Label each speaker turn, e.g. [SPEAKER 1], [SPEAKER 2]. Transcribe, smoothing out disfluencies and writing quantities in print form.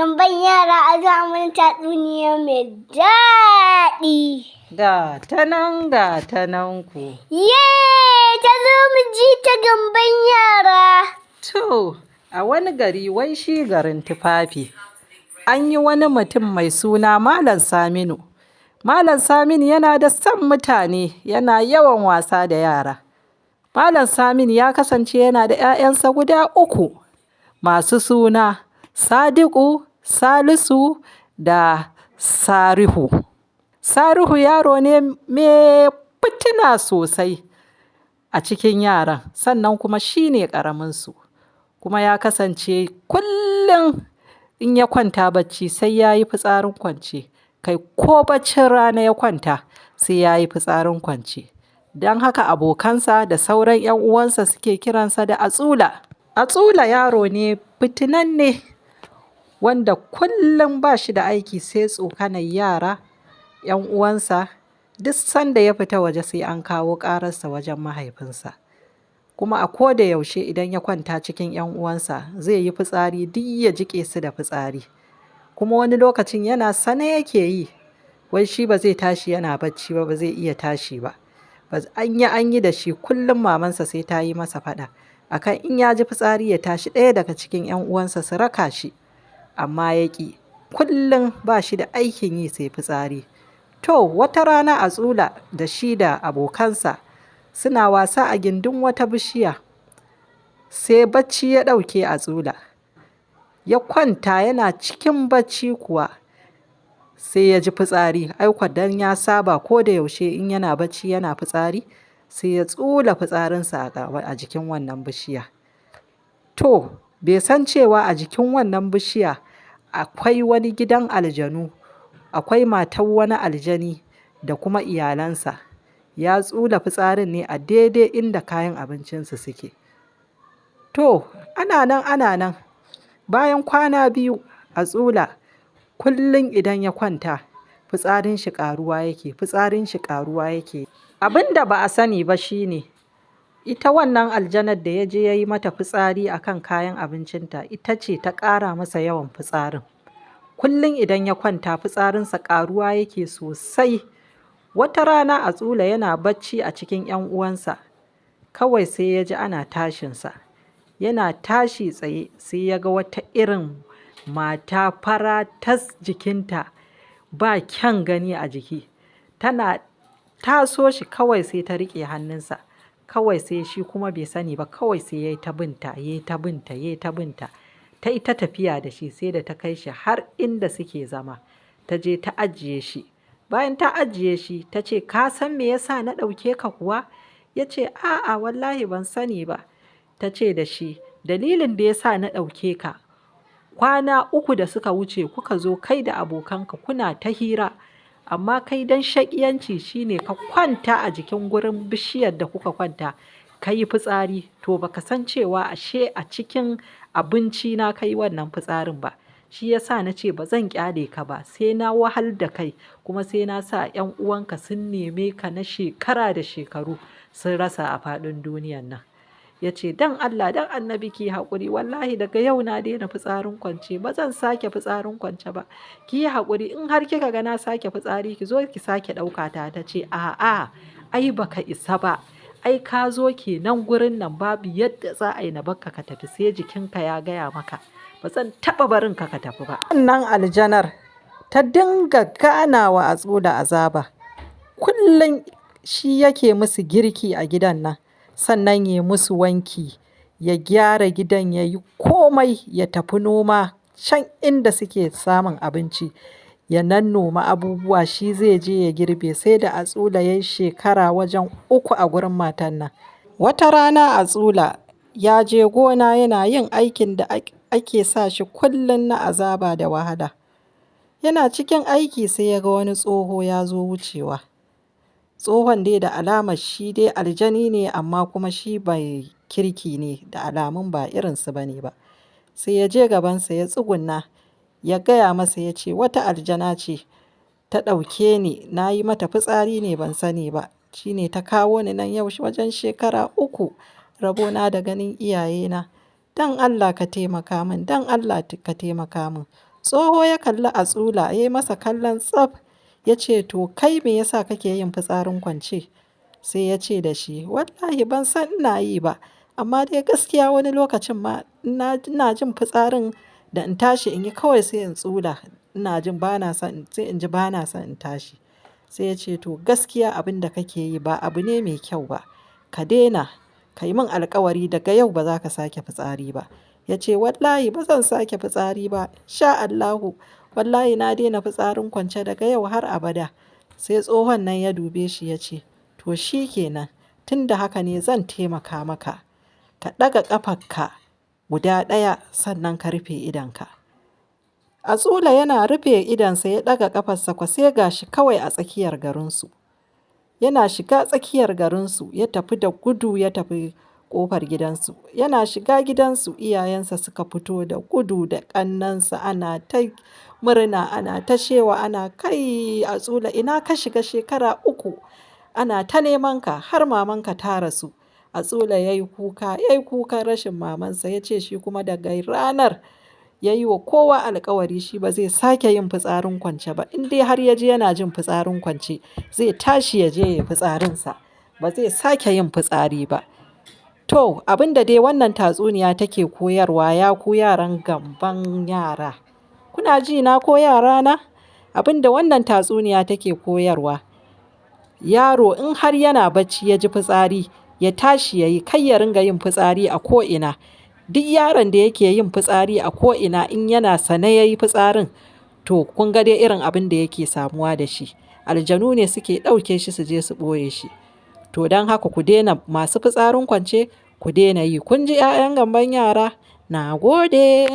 [SPEAKER 1] Gamban yara a zo mana tatsuniya mai daɗi.
[SPEAKER 2] Ga ta nan, ga ta nan ku.
[SPEAKER 1] Ye, ta zo mu ji ta, gamban yara.
[SPEAKER 2] To, a wani gari, wai shi garin tufafi, an yi wani mutum mai suna Malam Saminu. Malam Saminu yana da son mutane, yana yawan wasa da yara. Malam Saminu ya kasance yana da 'ya'yansa guda uku masu suna Sadiku, Salisu da Sarihu. Sarihu yaro ne mai fitina sosai a cikin yaran, sannan kuma shi ne ƙaraminsu. Kuma ya kasance kullum in ya kwanta bacci sai ya yi fitsarin kwance, kai ko baccin rana ya kwanta sai ya yi fitsarin kwance. Don haka abokansa da sauran 'yan uwansa suke kiransa da Atsula. Atsula yaro ne fitinanne wanda kullum ba shi da aiki sai tsokanar yara 'yan uwansa. Duk sanda ya fita waje sai an kawo ƙararsa wajen mahaifinsa. Kuma a ko da yaushe idan ya kwanta cikin 'yan uwansa zai yi fitsari duk ya jiƙe su da fitsari. Kuma wani lokacin yana sane yake yi, wai shi ba zai tashi yana bacci ba, ba zai iya tashi ba. An yi an yi da shi, kullum mamansa sai ta yi masa faɗa akan in ya ji fitsari ya tashi ɗaya daga cikin 'yan uwansa su raka shi, amma ya ƙi. Kullum ba shi da aikin yi sai fitsari. To, wata rana Atsula da shi da abokansa suna wasa a gindin wata bishiya, sai bacci ya ɗauke Atsula. Ya kwanta yana cikin bacci kuwa sai ya ji fitsari. Ai dan ya saba ko da yaushe in yana bacci yana fitsari, sai ya tsula fitsarinsa a jikin wannan bishiya. To, bai san cewa a jikin wannan bishiya akwai wani gidan aljanu, akwai matar wani aljani da kuma iyalansa. Ya tsula fitsarin ne a daidai inda kayan abincinsu suke. To, ana nan ana nan, bayan kwana 2, Atsula kullum idan ya kwanta fitsarin shi ƙaruwa yake, fitsarin shi ƙaruwa yake. Abin da ba a sani ba shine ita wannan aljanar da ya je ya yi mata fitsari a kan kayan abincinta ita ce ta ƙara masa yawan fitsarin. Kullum idan ya kwanta fitsarinsa ƙaruwa yake sosai. Wata rana Atsula yana bacci a cikin 'yan uwansa, kawai sai ya ji ana tashinsa. Yana tashi tsaye sai ya ga wata irin mata fara tas, jikinta ba kyan gani a jiki. Tana taso shi kawai sai ta riƙe hannunsa. Kawai sai shi kuma bai sani ba, kawai sai ya yi ta binta, ya yi ta binta, ya yi ta binta. Ta yi ta tafiya da shi sai da ta kai shi har inda suke zama. Ta je ta ajiye shi. Bayan ta ajiye shi ta ce, "Ka san me yasa na ɗauke ka kuwa?" Ya ce, "A'a, wallahi ban sani ba." Ta ce da shi, "Dalilin da ya sa na ɗauke ka, kwana 3 da suka wuce kuka zo kai da abokanka kuna ta hira, amma kai dan shaƙiyanci shine ka kwanta a jikin gurin bishiyar da kuka kwanta ka yi fitsari. To, baka san cewa ashe a cikin abinci na ka yi wannan fitsarin ba. Shi ya sa na ce ba zan ƙyale ka ba sai na wahal da kai, kuma sai na sa 'yan uwanka sun neme ka na shekara da shekaru sun rasa a faɗin duniyan nan." Ya ce, "Dan Allah, dan annabi ki haƙuri, wallahi daga yau na daina fitsarin kwance, ba zan sake fitsarin kwance ba. Ki yi haƙuri, in har kika ga na sake fitsari ki zo ki sake ɗauka ta." Ta ce, "A'a, ai baka isa ba. Ai ka zo kenan gurin nan, babu yadda za a yi na bakka ka tafi sai jikinka ya gaya maka. Ba zan taɓa barin ka ka tafi ba." Wannan aljanar ta dinga ganawa Atsula azaba. Kullum shi yake musu girki a gidan nan, sannan ya musu wanki, ya gyara gidan, ya yi komai, ya tafi noma can inda suke samun abinci, ya nannoma abubuwa, shi zai je ya girbe. Sai da Atsula ya yi shekara wajen 3 a gurin matan nan. Wata rana Atsula ya je gona yana yin aikin da ake sa shi kullum na azaba da wahala. Yana cikin aiki sai ya ga wani tsoho ya zo wucewa. Tsohon dai da alamar shi dai aljani ne, amma kuma shi bai kirki ne, da alamun ba irinsu ba ne ba. Sai ya je gabansa ya tsugunna, ya gaya masa, ya ce, "Wata aljana ce ta ɗauke ni, na yi mata fitsari ne ban sani ba. Shi ne ta kawo ni nan yau wajen shekara 3 rabona da ganin iyayena. Don Allah ka taimaka min, don Allah ka taimaka min." Tsoho ya kalli Atsula ya yi masa kallon tsaf ya ce, "To kai me yasa kake yin fitsarin kwance?" Sai ya ce da shi, "Wallahi ban san ina yi ba, amma dai gaskiya wani lokacin ma ina jin fitsarin da in tashi in yi kawai sai in tsula. Ina jin bana son, sai in ji bana son in tashi." Sai ya ce, "To gaskiya abin da kake yi ba abu ne mai kyau ba. Ka daina, ka yi min alkawari daga yau ba za ka sake fitsari ba." Ya ce, "Wallahi ba zan sake fitsari ba. Sha Allahu, wallahi na daina fitsarin kwance daga yau har abada." Sai tsohon nan ya dube shi ya ce, "To shi kenan, tun da haka ne zan taimaka maka. Ka ɗaga ƙafarka guda ɗaya sannan ka rufe idonka." Atsula yana rufe idonsa ya ɗaga ƙafarsa kwa sai gashi kawai a tsakiyar garinsu. Yana shiga tsakiyar garinsu ya tafi da gudu ya tafi ƙofar gidansu. Yana shiga gidansu iyayensa suka fito da gudu da ƙannensa ana ta murna ana ta shewa ana kai Atsula ina ka shiga shekara 3 ana ta neman ka har mamanka ta rasu. Atsula ya yi kuka, ya yi kukan rashin mamansa ya ce shi kuma daga ranar ya yi wa kowa alkawari shi ba zai sake yin fitsarin kwance ba. In dai har ya ji yana jin fitsarin kwance zai tashi ya je ya yi fitsarinsa. Ba zai sake yin fitsari ba. To abin da dai wannan tatsuniya take koyarwa ya ku yaran gamban yara. Kuna ji na ko yarana? Abin da wannan tatsuniya take koyarwa, yaro in har yana bacci ya ji fitsari ya tashi ya yi kai ya ringa yin fitsari a ko'ina. Duk yaron da yake yin fitsari a ko'ina in yana sane ya yi fitsarin to kun ga dai irin abin da yake samuwa da shi. Aljanu ne suke ɗauke shi su je su ɓoye shi. To don haka ku daina masu fitsarin kwance ku daina yi. Kun ji 'ya'yan gamban yara? Na gode.